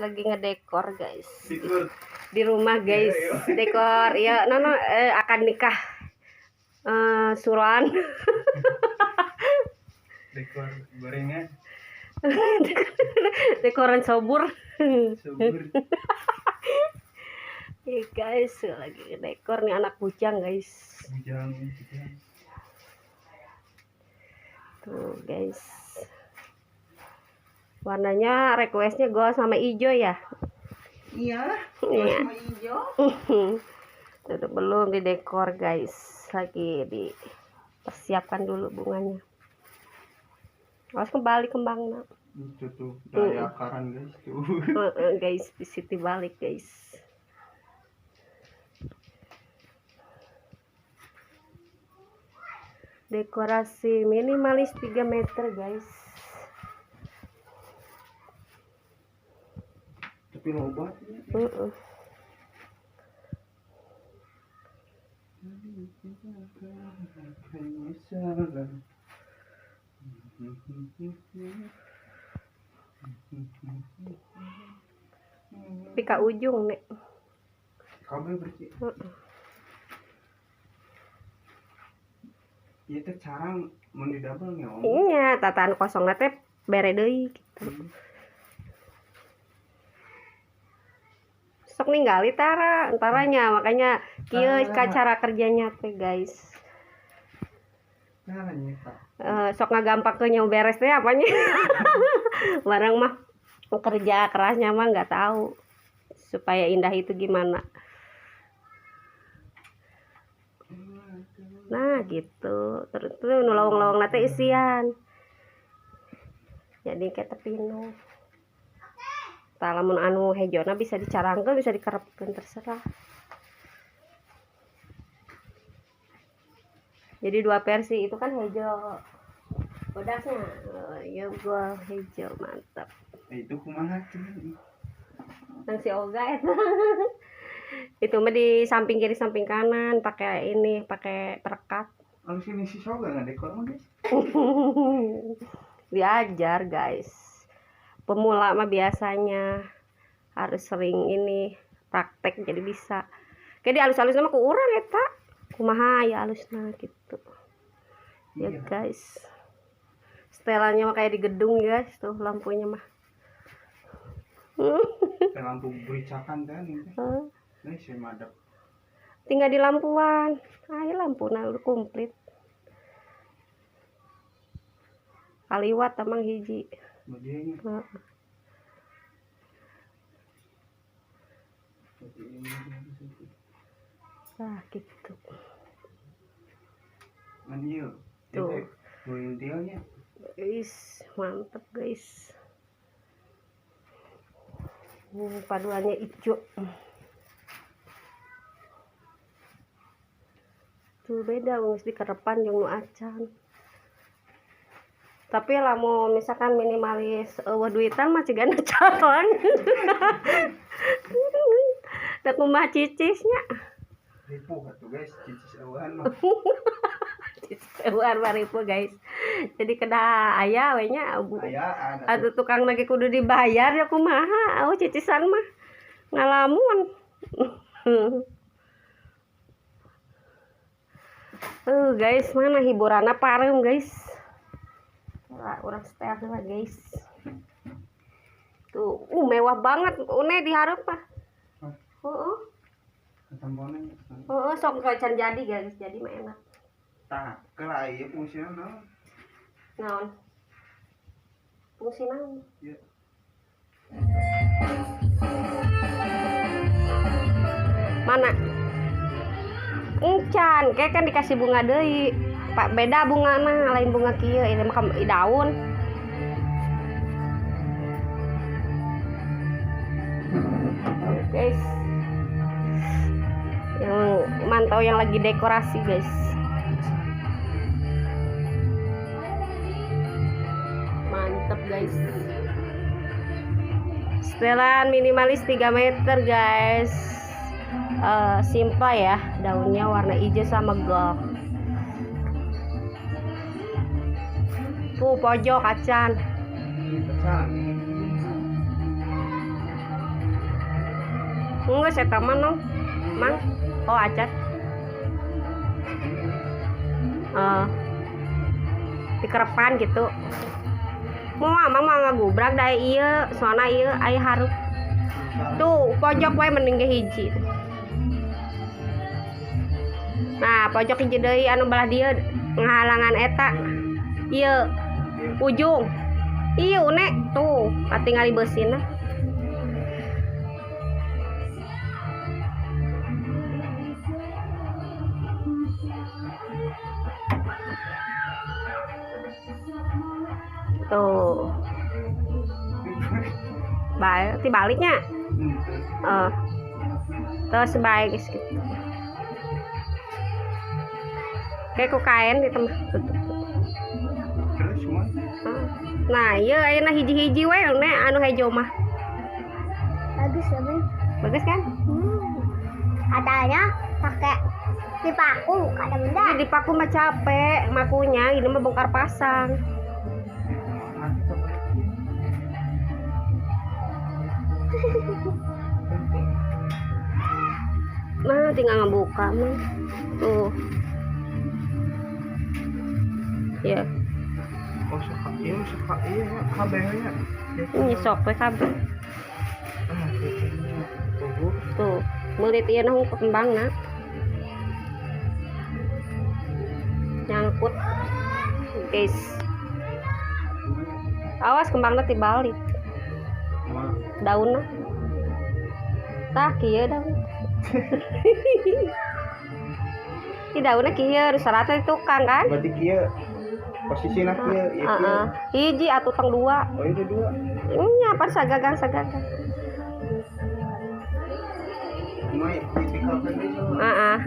Lagi ngedekor guys. Dekor. Di rumah guys. Dekor ya, nono akan nikah. Suruhan. Dekor gorengan. Dekoran sobur. Sobur. Ya guys, lagi dekor nih anak bujang guys. Bujang. Tuh guys. Warnanya requestnya gua sama ijo ya. Iya. Iya. Sama ijo. Tuh, belum didekor guys, lagi dipersiapkan dulu bunganya. Harus kembali kembangnya. Itu tuh dari akaran guys tuh. Guys, di situ balik guys. Dekorasi minimalis 3 meter guys. Tapi loba. Tapi ke ujung nek. Kabel berarti. Iya teh carang mun didabel nya om. Iya, tataan kosongna teh bere deui gitu. Sok ninggali tara, entaranya makanya kieu ka cara kerjanya teh guys. Sok ngagampangkeun nya beres teh apanya. Barang mah kerja kerasnya mah nggak tahu supaya indah itu gimana. Nah gitu, terus tuh nu lowong-lowong teh isian. Jadi kayak tepino. Tah lamun anu hejona bisa dicarangkeun, bisa dikerepkeun, terserah. Jadi dua versi itu kan hejo. Bodasnya, oh, ya gua hejo mantap. Itu kumaha tuh? Nang si Oga itu. Itu mah di samping kiri samping kanan pakai ini, pakai perekat. Kalau sini si Soga nggak dekor mah guys. Diajar guys. Pemula mah biasanya harus sering ini praktek jadi bisa. Kayak di alus-alus mah ku urang eta. Kumaha ya alusna gitu. Ya iya. Guys. Setelannya mah kayak di gedung guys tuh lampunya mah. Kayak lampu bericakan kan ini. Nah, si madep. Tinggal di lampuan. Ayo lampuna udah komplit. Kaliwat emang hiji. Nah, gitu. Tuh. Guys, mantep guys. Paduannya hijau. Tuh beda geus dikerepan jeung nu acan. Tapi lamun misalkan minimalis eueuh duitan mah cigana calon. Da kumaha cicisnya. Ripuh atuh guys, cicis eueuhan mah. Cicis eueuhan mah ripuh guys. Jadi kedah aya we nya. Ayaan atuh tukang lagi kudu dibayar ya kumaha, oh cicisan mah ngalamun. Guys, mana hiburanna pareum guys. Lah urang setel lah guys. Tuh, mewah banget une di hareup mah. Heeh. Heeh, sok can jadi guys, jadi mah enak. Tah, keula ieu fungsina naon? Naon? Fungsi naon? Iya. Mana? Encan, kayak kan dikasih bunga deui. Pak beda bungana, lain bunga kieu, ini mah daun. Guys. Yang mantau yang lagi dekorasi, guys. Mantep, guys. Setelan minimalis 3 meter, guys. Simple ya, daunnya warna hijau sama gold. Tuh pojok acan. Enggak saya mah no. Mang. Oh, acat. Dikerepan gitu. Mau amang mau ngagubrak da ieu, soalna ieu aya harup. Tuh, pojok wae mending ge hiji. Nah, pojok hiji deui anu belah dieu ngahalangan eta. Ieu ujung. Ieu nek tuh katingali beusina. Tuh. Baik, dibaliknya. Terus baik gitu. Kayak ku kain di tengah tutup. Terus semua. Nah, iya ayeuna hiji-hiji we nek anu hejo mah. Bagus ya, Bun. Bagus kan? Katanya pakai dipaku, kata Bunda. Ini dipaku mah capek, makunya ini mah bongkar pasang. Nah, tinggal ngebuka mah. Tuh. Ya. Oh, suka iya, kabehnya. Ini sok we kabeh. Tuh, meulit ieu na kembangna. Nyangkut. Guys. Awas kembangna tibalik. Daunna. Tah kieu daun. Ih daunna kieu sarata di tukang kan? Berarti kieu posisina kieu ieu kieu. Hiji atuh tong dua. Oh, itu dua. Nya pan sagagang-sagagang. Heeh.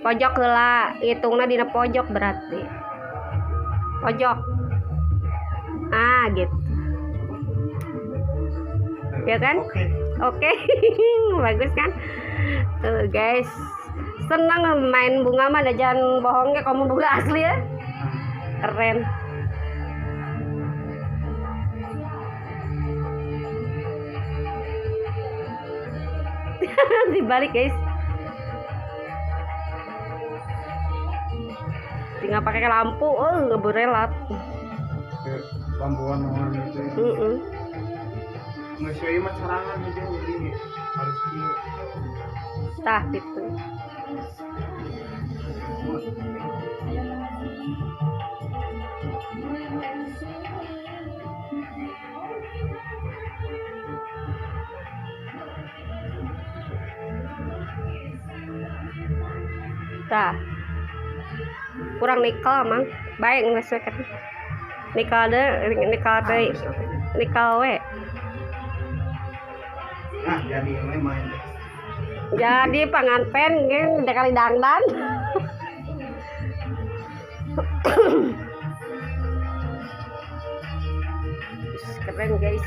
Pojok heula, hitungna dina pojok berarti. Pojok. Ah, gitu. Ya kan? Oke. Bagus kan? Tuh, guys. Senang main bunga mah, jangan bohongnya kamu bunga asli ya. Keren. Dibalik, guys. Tinggal pakai lampu, oh ngeburelat. Lampuan gitu. Nggak sih, mah carangan aja jadi harus kieu. Tah gitu. Tah. Kurang nikel, Mang. Baik geus we kan. Nikel deh, nikel deui. Nikel we. Nah, jadi main. Jadi panganten ge udah kali dangdan. Keren, guys.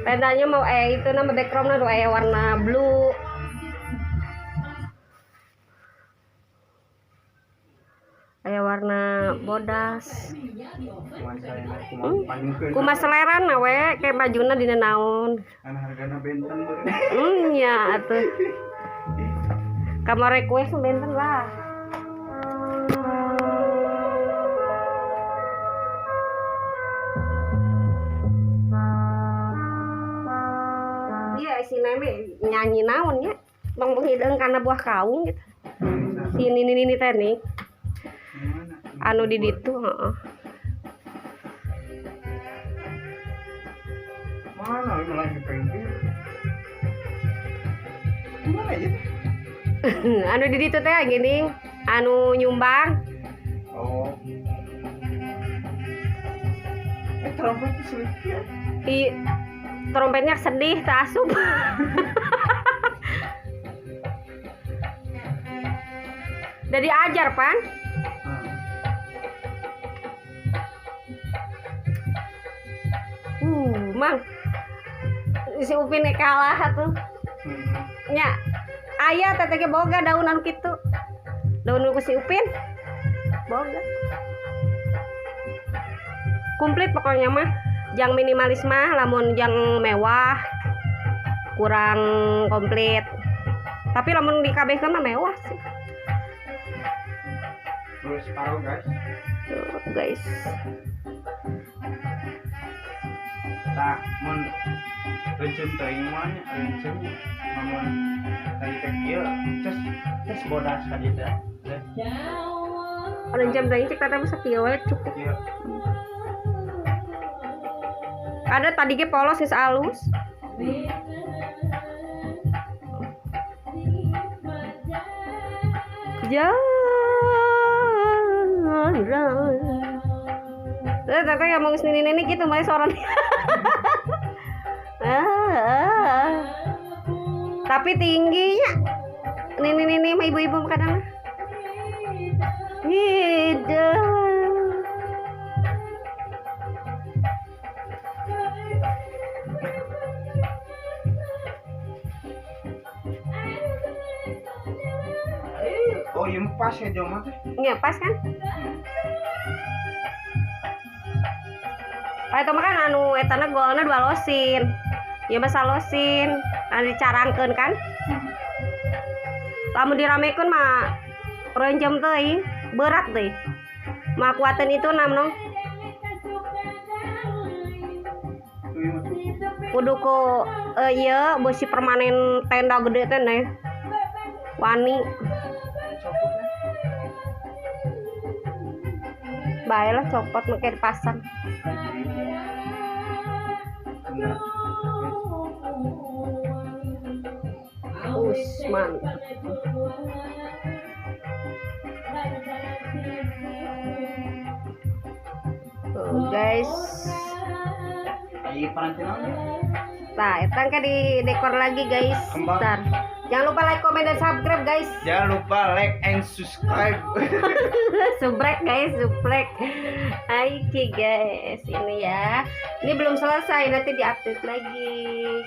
Tendanya mau itu nama backgroundnya tuh warna blue. Aya warna bodas. Kumaha selera na we, kayak bajuna dina naon. Kan hargana benten beureun. Nya atuh. Kamar request benten lah. Iya si Neme nyanyi naon nya. Bang hideung kana buah kaung gitu. Si nini teh nih. Anu di ditu, heeh. Mana ini lagi pengen. Mana aja? Anu di ditu teh gini, anu nyumbang. Oh. Trompet sedih ya. I trompetnya sedih, tak asup. Udah diajar, Pan. Mang, si Upin kalah atuh. Nya, aya teteh ge boga daun anu kitu. Daun ku si Upin. Boga. Komplit pokoknya mah. Jang minimalis mah lamun jang mewah. Kurang komplit. Tapi lamun di kabeh mah mewah sih. Terus separuh guys. Tuh, guys. Tah mun rencem teuing mah nya rencem lamun tadi teh kieu ces bodas ka dieu teh. Rencem teuing cek teh mah sakieu we cukup. Kieu. Ada tadi ge polos geus alus. Jangan. Teteh ngomong nini-nini gitu mulai suara. Tapi tingginya nini-nini mah ibu-ibu kadang. Hidup. Oh, yang pas ya jauh teh. Iya, pas kan? Pak itu mah kan anu etana golna dua losin. Ya mah salosin, anu dicarangkeun kan. Lamun diramekeun mah rencem teuing, berat teuing. Mah kuateun itu nam nong. Kudu ku ieu beusi permanen tenda gede teh neh. Wani. Baiklah copot make dipasang. Mantap. Tuh, guys. Nah, itu kan di dekor lagi guys. Bentar. Jangan lupa like, comment, dan subscribe guys. Jangan lupa like and subscribe. Subrek guys, subrek. Oke guys, ini ya. Ini belum selesai, nanti diupdate lagi.